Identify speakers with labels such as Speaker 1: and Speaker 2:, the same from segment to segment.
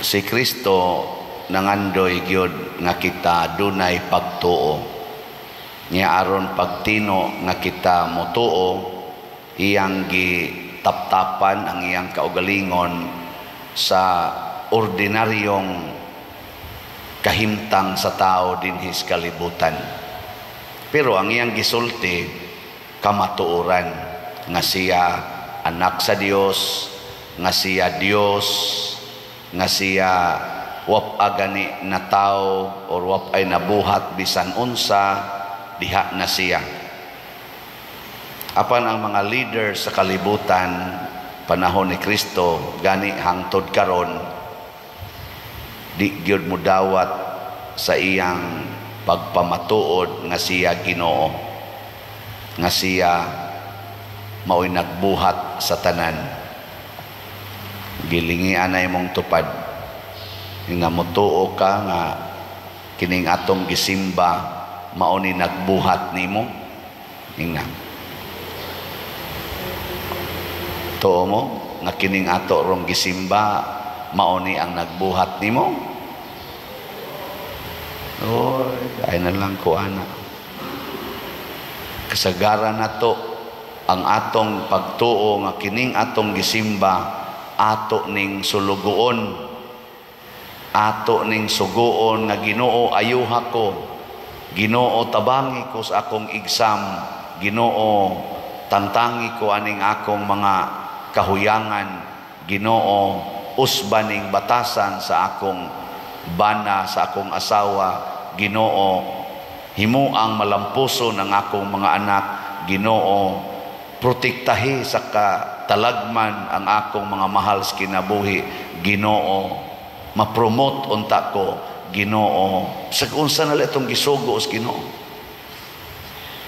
Speaker 1: Si Kristo nangandoy gyud nga kita dunay pagtuo. Nya aron pagtino nga kita motuo, iyang gitaptapan ang iyang kaugalingon sa ordinaryong kahimtang sa tao dinhi sa kalibutan. Pero ang iyang gisulti kamatuoran nga siya anak sa Dios, nga siya Dios, nga siya wapa gani na tao or wapay nabuhat bisan unsa diha na siya. Apan ang mga leader sa kalibutan panahon ni Kristo gani hangtod karon, di gyud modawat sa iyang pagpamatuod nga siya Ginoo, nga siya mao'y nagbuhat sa tanan. Gilingian na imong tupad nga motuo ka nga kining atong gisimba mao ni nagbuhat nimo. Ingna, tuo mo nga kining ato rong gisimba mao ni ang nagbuhat nimo? Oy, ay na lang ko ana. Kasagaran nato ang atong pagtuo nga kining atong gisimba ato ning sulugoon, ato ning sugoon nga Ginoo ayuha ko, Ginoo tabangi ko sa akong exam, Ginoo tangtangi ko aning akong mga kahuyangan, Ginoo usbaning batasan sa akong bana, sa akong asawa, Ginoo himuang malampuso ng akong mga anak, Ginoo protektahi sa katalagman ang akong mga mahal sa kinabuhi, Ginoo mapromote unta ko, Ginoo sa unsa na itong gisugo sa Ginoo.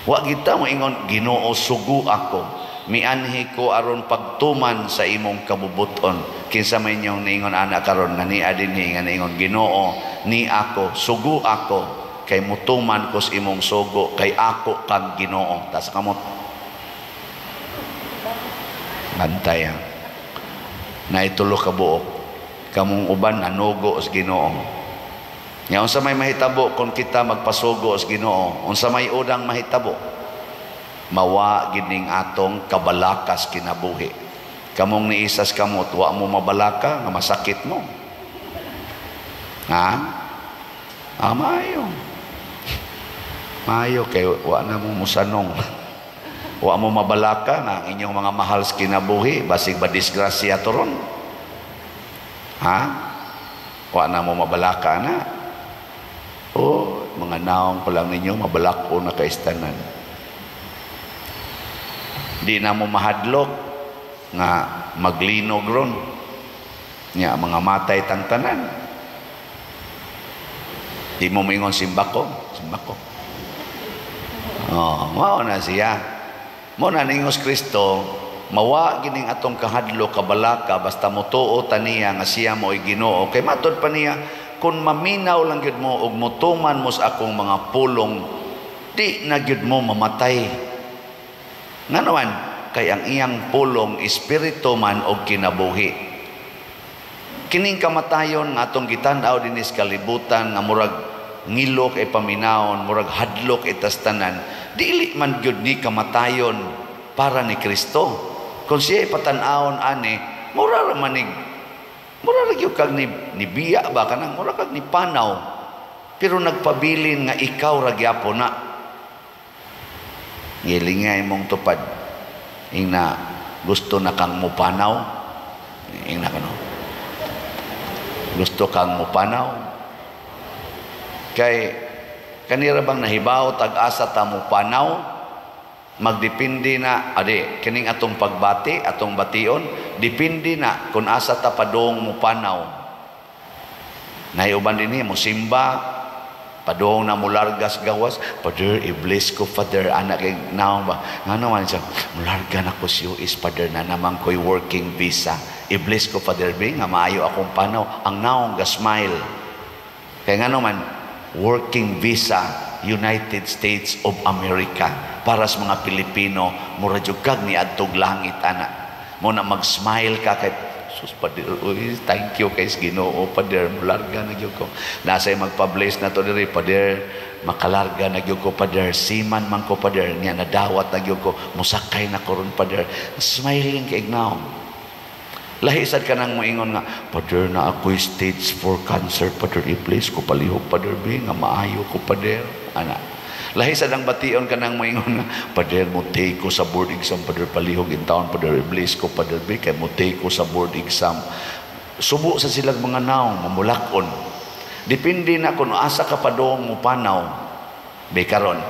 Speaker 1: Wa kita moingon, "Ginoo, sugo ako, mianhi ko aron pagtuman sa imong kabubuton." Kinsa may inyong niingon ana karon nga niya dinhi nga niingon, "Ginoo, ni ako, sugo ako kay mutuman ko sa imong sugo kay ako kang Ginoo"? Tas kamot. Bantay ha. Naitulo ka buok. Kamong uban nanugo sa Ginoo. Nya unsa may mahitabo kung kita magpasugo sa Ginoo? Unsa may udang mahitabo? Mawa gining atong kabalakas kinabuhi. Kamong niisas kamot, wa mo mabalaka nga masakit mo. Ha? Ah, maayo. Maayo kay wa na mo musanong. Wa mo mabalaka nga ang inyong mga mahal sa kinabuhi basig ba disgrasya turon. Ha? Wa na mo mabalaka na. Oh, mga naong pa lang ninyo mabalako na kaistanan. Di na mo mahadlok nga maglinog ron. Nya mga matay tang tanan. Di mo mingon, "Simbako, simbako." Oh, mao na siya. Mo na ningos Kristo, mawa gining atong kahadlok, kabalaka, basta motuo ta niya nga siya mo'y Ginoo. Kay matod pa niya, "Kung maminaw lang gyud mo ug motuman mo sa akong mga pulong, di na gyud mo mamatay." Ngano man? Kay ang iyang pulong espiritu man og kinabuhi. Kining kamatayon nga atong gitan-aw dinhi sa kalibutan nga murag ngilok ay paminawon, murag hadlok itas tanan, dili man gyud ni kamatayon para ni Kristo. Kung siya ipatan-awon ani, mura ra manig mura ra gyud kag ni biya ba kanang mura kag ni panaw. Pero nagpabilin nga ikaw ra gyapon na. Ngilingay mong tupad. Ingna, "Gusto na kang mupanaw?" Ingna kano. "Gusto kang mupanaw?" Kay kanira bang nahibaw tag-asa ta mupanaw? Magdepende na adi kining atong pagbati, atong bation, depende na kung asa ta padung mupanaw. Naiuban dinhi mo simba, padung na mulargas gawas, "Father, i-bless ko, Father," anak kay naong ba ngano man siya, "Mularga na ko si US, Father, na naman ko'y working visa. I-bless ko, Father B, nga maayo akong panaw." Ang naong ga smile kay ngano man working visa United States of America para sa mga Pilipino mura jud kag ni adtog langit ana mo na mag-smile ka kay Sus, pader, uy, thank you kay Ginoo, pader, mularga na gyud ko. Nasa'y magpa-bless na to diri, pader, makalarga na gyud ko, pader, seaman man ko, pader, nya nadawat na gyud ko, musakay na ko ron, pader. Smiling kay naong. Lahi sad ka nang moingon nga, "Pader, na ako'y stage 4 cancer, pader, i-bless ko palihog, pader, be, nga maayo ko, pader." Ana. Lahi sad ang bation ka nang moingon nga, "Pader, mo take ko sa board exam, pader, palihog in town, pader, i-bless ko, pader, be, kay mo take ko sa board exam." Subo sa silang mga naong, mamulakon. Depende na kung asa ka padong mo panaw. Be karon,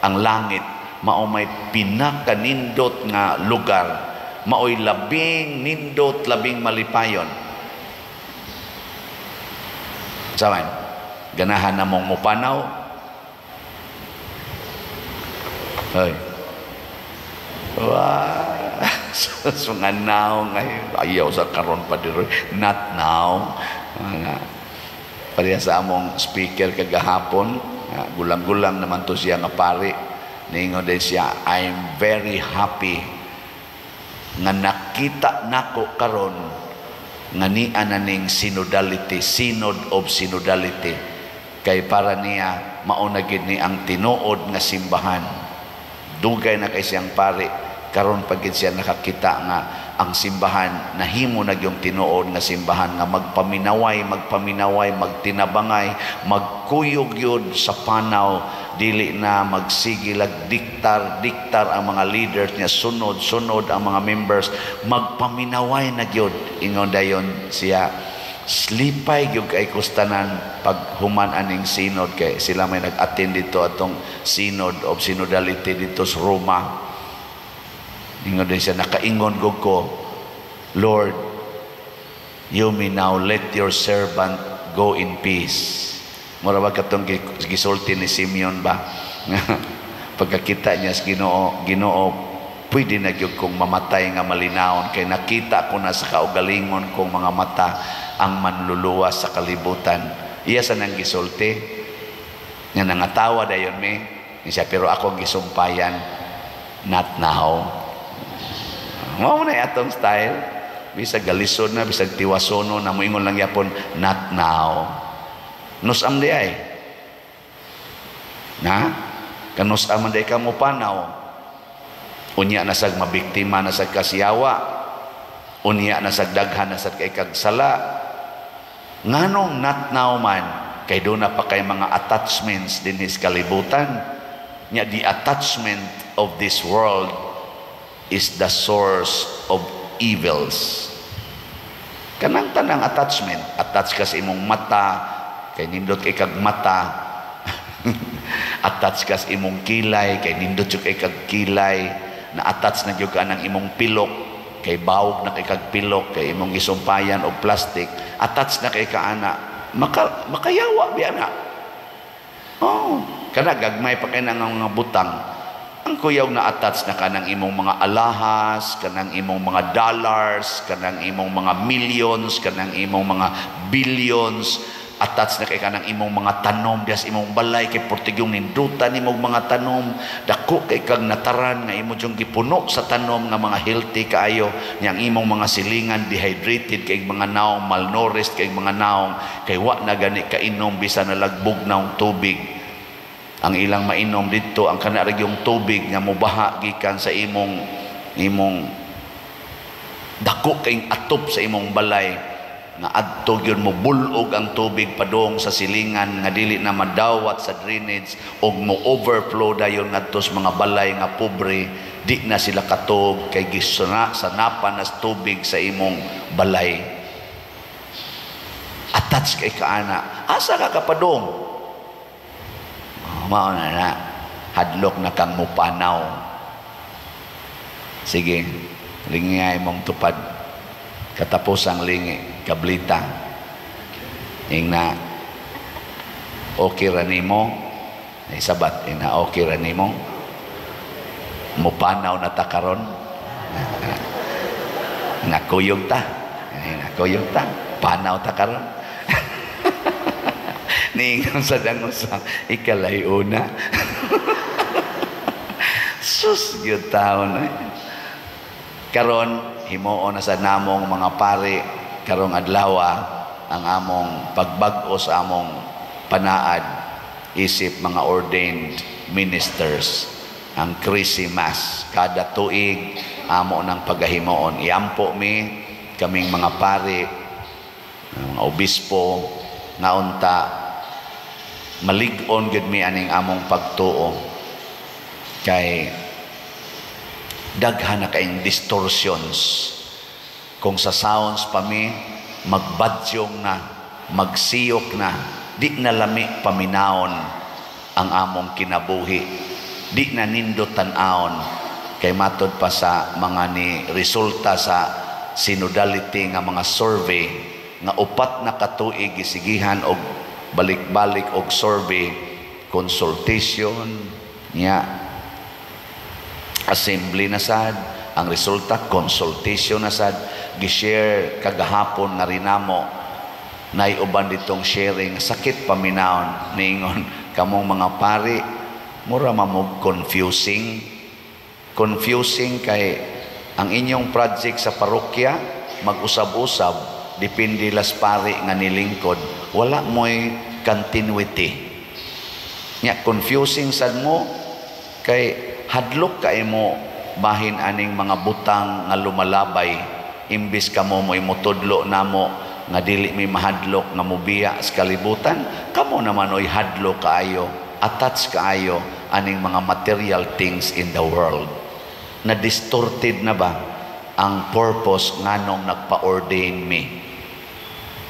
Speaker 1: ang langit, mao may pinakanindot nga lugar, maoy labing nindot, labing malipayon. Saman, ganahan na mong mupanaw? Hoy. Wah, so nga now ngayon. Ayaw sa karon pa diri. Not now. Nga. Pareha sa among speaker kagahapon, gulang-gulang naman to siya nga pari. Ningon din siya, "I'm very happy nga nakita nako karon nga niya na ning synodality, synod of synodality." Kay para niya, mao na gid ni ang tinuod nga simbahan. Dugay na kay siyang pari, karon pag gid siya nakakita nga ang simbahan nahimo na gyung tinuod nga simbahan nga magpaminaway, magpaminaway, magtinabangay, magkuyog yun sa panaw, dili na magsigilag diktar, diktar ang mga leaders niya, sunod, sunod ang mga members, magpaminaway na gyud. Ingon dayon siya, slipay gyud kay kustanan pag human aning synod, kay sila may nag-attend dito atong synod of synodality dito sa Roma. Ingon din siya, "Nakaingon gud ko, 'Lord, you may now let your servant go in peace.'" Mura ba katong gisulti ni Simeon ba? Pagkakita niya sa Ginoo, "Ginoo, pwede na gyud kong mamatay nga malinawon kay nakita ko na sa kaugalingon kong mga mata ang manluluwas sa kalibutan." Iya sa nang gisulti. Nga nangatawa dayon mi. Siya, pero ako gisumpayan, not now. Mao na atong style. Bisag galisod na, bisag tiwasono na, moingon lang yapon, not now. Nusam di ay. Na? Kanusam man di ka mo panaw. Unya na sag mabiktima na sag kasiyawa. Unya na sag daghan na sad kay kag sala. Nganong not now man? Kay doon na pa kay mga attachments din his kalibutan. Nya the attachment of this world is the source of evils. Kanang tanang attachment, attach ka sa imong mata, kay nindot kay kag mata. Attach ka sa imong kilay, kay nindot jud kay kag kilay. Na-attach na gyud ka ng imong pilok, kay bawog na kay kag pilok, kay imong gisumpayan og plastic. Attach na kay ka ana. Makayawa biya na. Oh, kana gagmay pa kay nang mga butang. Ang kuyaw na attach na kanang imong mga alahas, kanang imong mga dollars, kanang imong mga millions, kanang imong mga billions, attach na kay kanang imong mga tanom dias imong balay kay portigyong nindutan nimong mga tanom, dako kay kag nataran nga imo jung gipuno sa tanom nga mga healthy kaayo, nya ang imong mga silingan dehydrated kay mga naong, malnourished kay mga naong, kay wa na gani kainom bisan nalagbog naong tubig. Ang ilang mainom dito ang kana ra yung tubig nga mobaha gikan sa imong dako kay atop sa imong balay nga adto gyud mo bulog ang tubig padung sa silingan nga dili na madawat sa drainage og mo overflow dayon ngadto sa mga balay nga pobre. Di na sila katog kay gisuna sanapan na tubig sa imong balay. Attach kay kaana, asa ka kapadong? Oh, mao na na hadlok na kang mupanaw. Sige, lingay mong tupad katapusang lingi kablita. Ingna, okay ra nimo? Ay sabat, ingna, okay ra nimo mupanaw na ta karon? Nakuyog ta. Nakuyog ta, panaw ta karon. Niingon sa dangos sa ikalay una. Sus, gyud taon eh. Karon Himuon na sa namong mga pari karong adlaw ang among pagbag-o sa among panaad isip mga ordained ministers, ang Christmas kada tuig amo ng pagahimuon. Iampo mi kaming mga pari, mga obispo, nga unta malig-on gyud mi aning among pagtuo kay daghan na kaayong distortions. Kung sa sounds pa mi, magbadyong na, magsiyok na, di na lami paminawon ang among kinabuhi, di na nindot tan-awon kay matod pa sa mga ni resulta sa synodality nga mga survey nga 4 na katuig gisigihan og balik-balik og survey, consultation niya, assembly na sad, ang resulta consultation na sad. Gi-share kagahapon nga rinamo nay uban ditong sharing, sakit paminawon. Niingon, "Kamong mga pari mura mamog confusing, confusing kay ang inyong project sa parokya mag-usab-usab, depende las pari nga nilingkod, wala mo'y continuity nya. Confusing sad mo kay hadlok kay mo bahin aning mga butang nga lumalabay, imbis kamo mo'y motudlo namo nga dili mi mahadlok nga mobiya sa kalibutan, kamo naman oy hadlok kaayo, attached kaayo aning mga material things in the world." Na distorted na ba ang purpose nganong nagpa-ordain mi?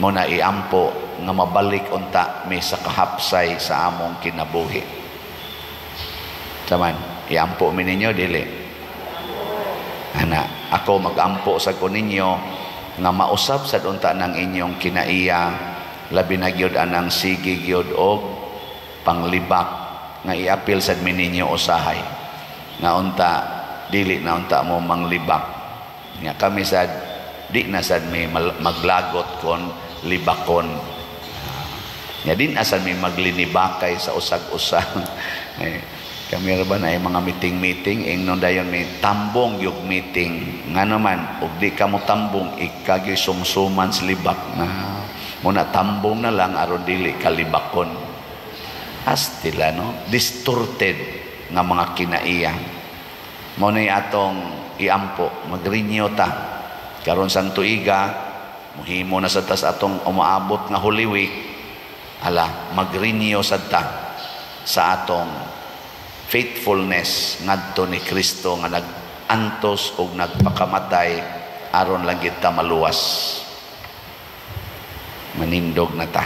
Speaker 1: Mo na iampo nga mabalik unta mi sa kahapsay sa among kinabuhi. Taman, iampo mi ninyo, dili? Ana, ako magampo sa ko ninyo nga mausab sad unta ng inyong kinaiya, labi na gyud anang sige gyud og panglibak, nga iapil sad mi ninyo usahay nga unta dili na unta mo manglibak, nga kami sad di na sad mi maglagot kon libakon nga din asad mi maglinibakay sa usag-usa. Eh, kami ra ba na mga meeting-meeting, ingnon dayon may tambong yung meeting, nga naman og di ka mo tambong, ikagyoy sumsuman sa libak na muna. Tambong na lang aron dili kalibakon. Astila, no? Distorted nga mga kinaiya. Mo na atong iampo, magrenew ta karon sang tuiga. Muhimo na sa tas atong umaabot nga Holy Week. Ala, magrenew sad ta sa atong faithfulness ngadto ni Kristo nga nag-antos og nagpakamatay aron lang kita maluwas. Manindog na ta.